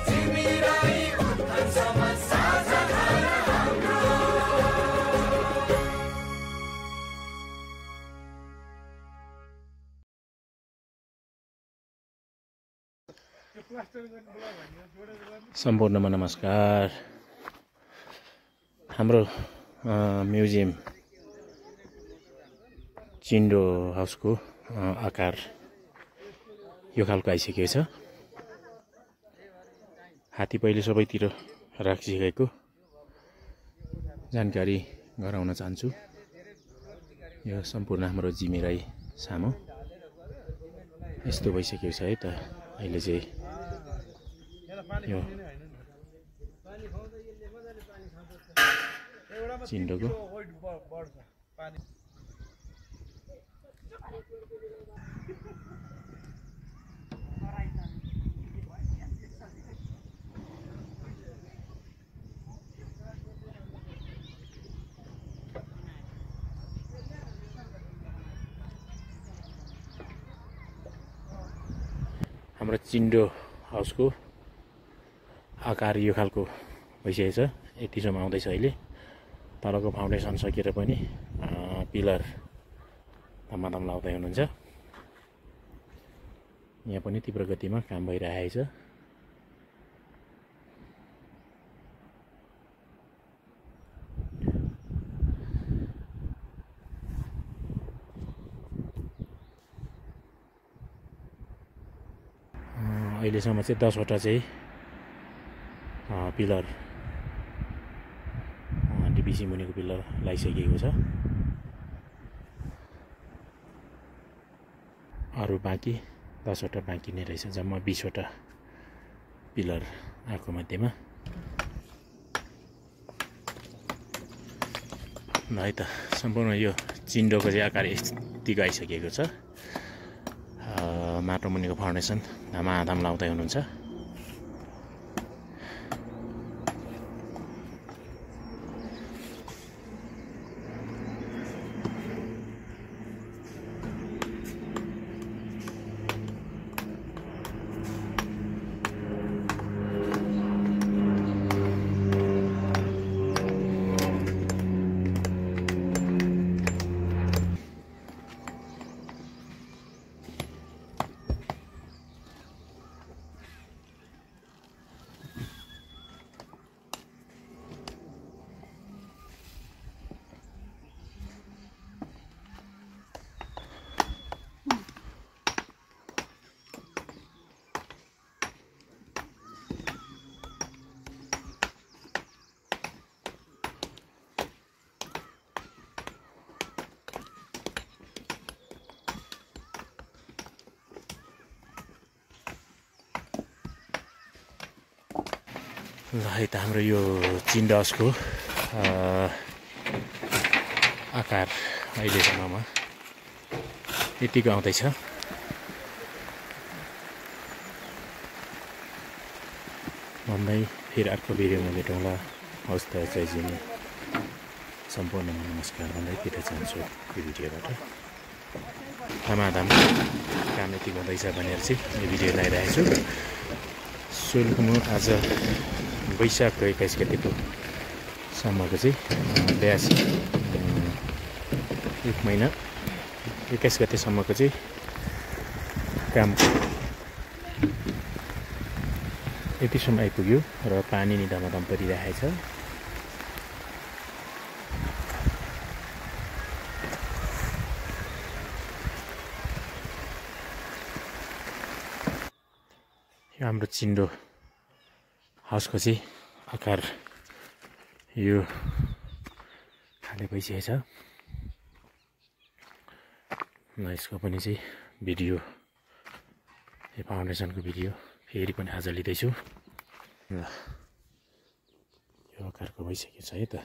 तिमीलाई उत्थानसम्म साझा घर हाम्रो। सम्पूर्णमा नमस्कार। हाम्रो म्युजियम चिन्डो हाउसको आकार यो खालको आइसकेको छ। हात्ती पहिले सबैतिर राखिसकेको जानकारी गराउन चाहन्छु। यो सम्पूर्ण हाम्रो जिमेराई सामु यस्तो भइसकेको छ है त। अहिले चाहिँ यो चिन्डोको हाम्रो चिन्डो हाउसको आकार यो खालको भइसकेको छ। यतिसम्म आउँदैछ अहिले। तलको फाउन्डेसन सकिएर पनि पिलर धमाधम लाउँदै हुनुहुन्छ। यहाँ पनि तीव्र गतिमा काम भइरहेको छ। अहिलेसम्म चाहिँ 10 वटा चाहिँ पिलर डिपिसी मुनिको पिलर लगाइसकेको छ। अरू बाँकी 10 वटा बाँकी नै रहेछ। जम्मा 20 वटा पिलर आएको मध्येमा है त। सम्पूर्ण यो चिन्डोको चाहिँ आकार यतिको आइसकेको छ। माटो मुनिको फाउन्डेसन धमाधम लाउँदै हुनुहुन्छ। ल है त। हाम्रो यो चिन्डो हाउसको आकार अहिलेसम्ममा यतिको आउँदैछ। भन्दै फेरि अर्को भिडियोमा भेटौँला। हवस् त जय जिमी। सम्पूर्णमा नमस्कार भन्दै बिदा चाहन्छु यो भिडियोबाट। धमाधम काम यति हुँदैछ भनेर चाहिँ यो भिडियो ल्याइरहेको छु। सुरुमा आज वैशाखको 21 गतिको सम्मको चाहिँ 82 एक महिना 21 गतेसम्मको चाहिँ काम यतिसम्म आइपुग्यो र पानी नि धमाधम परिरहेको छ। यो हाम्रो चिन्डो हाउसको चाहिँ आकार यो खाले भइसकेको छ। ल यसको पनि चाहिँ भिडियो यो फाउन्डेसनको भिडियो फेरि पनि आज लिँदैछु। ल यो आकारको भइसकेको छ है त।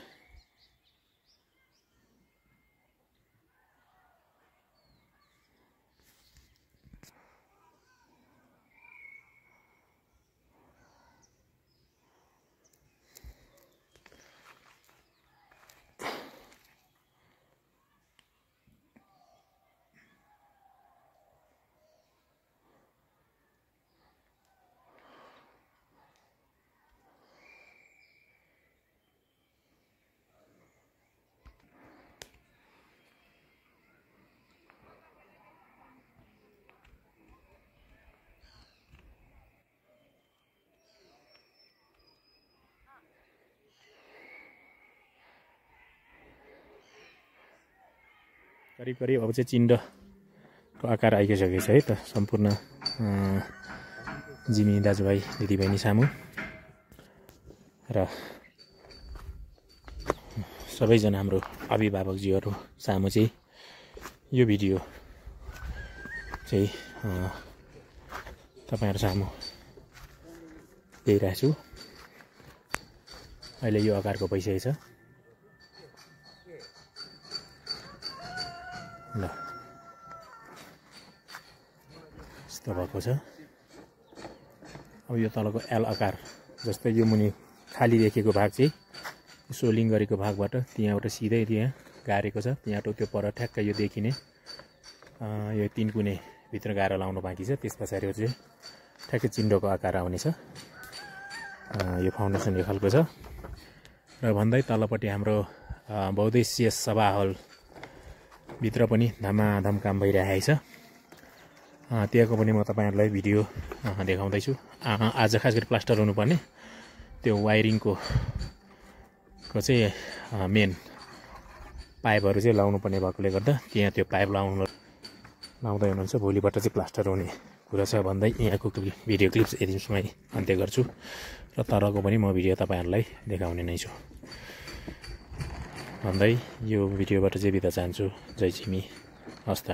करिब करिब अब चाहिँ चिन्डको आकार आइसकेको छ है त सम्पूर्ण जिमी दाजुभाइ दिदीबहिनी सामु र सबैजना हाम्रो अभिभावकजीहरू सामु चाहिँ यो भिडियो चाहिँ तपाईँहरू सामु ल्याइरहेको छु। अहिले यो आकारको भइसकेको छ ल यस्तो भएको छ। अब यो तलको एल आकार जस्तै यो मुनि खाली देखेको भाग चाहिँ सोलिङ गरेको भागबाट त्यहाँबाट सिधै त्यहाँ गाडेको छ, त्यहाँबाट त्यो पर ठ्याक्क यो देखिने यो 3 कुने भित्र गाएर लाउनु बाँकी छ। त्यस पछाडि चाहिँ ठ्याक्कै चिन्डोको आकार आउनेछ। यो फाउन्डेसन यो खालको छ र भन्दै तलपट्टि हाम्रो बहुद्देश्य सभा हल भित्र पनि धमाधम काम भइरहेको छ। त्यहाँको पनि म तपाईँहरूलाई भिडियो देखाउँदैछु। आज खास गरी प्लास्टर हुनुपर्ने त्यो वायरिङको चाहिँ मेन पाइपहरू चाहिँ लाउनु पर्ने भएकोले गर्दा त्यहाँ त्यो पाइप लाउँदै हुनुहुन्छ। भोलिबाट चाहिँ प्लास्टर हुने कुरा छ भन्दै यहाँको भिडियो क्लिप्स यतिसम्मै अन्त्य गर्छु र तलको पनि म भिडियो तपाईँहरूलाई देखाउने नै छु भन्दै यो भिडियोबाट चाहिँ बिदा चाहन्छु। जय जिमी, हस्त।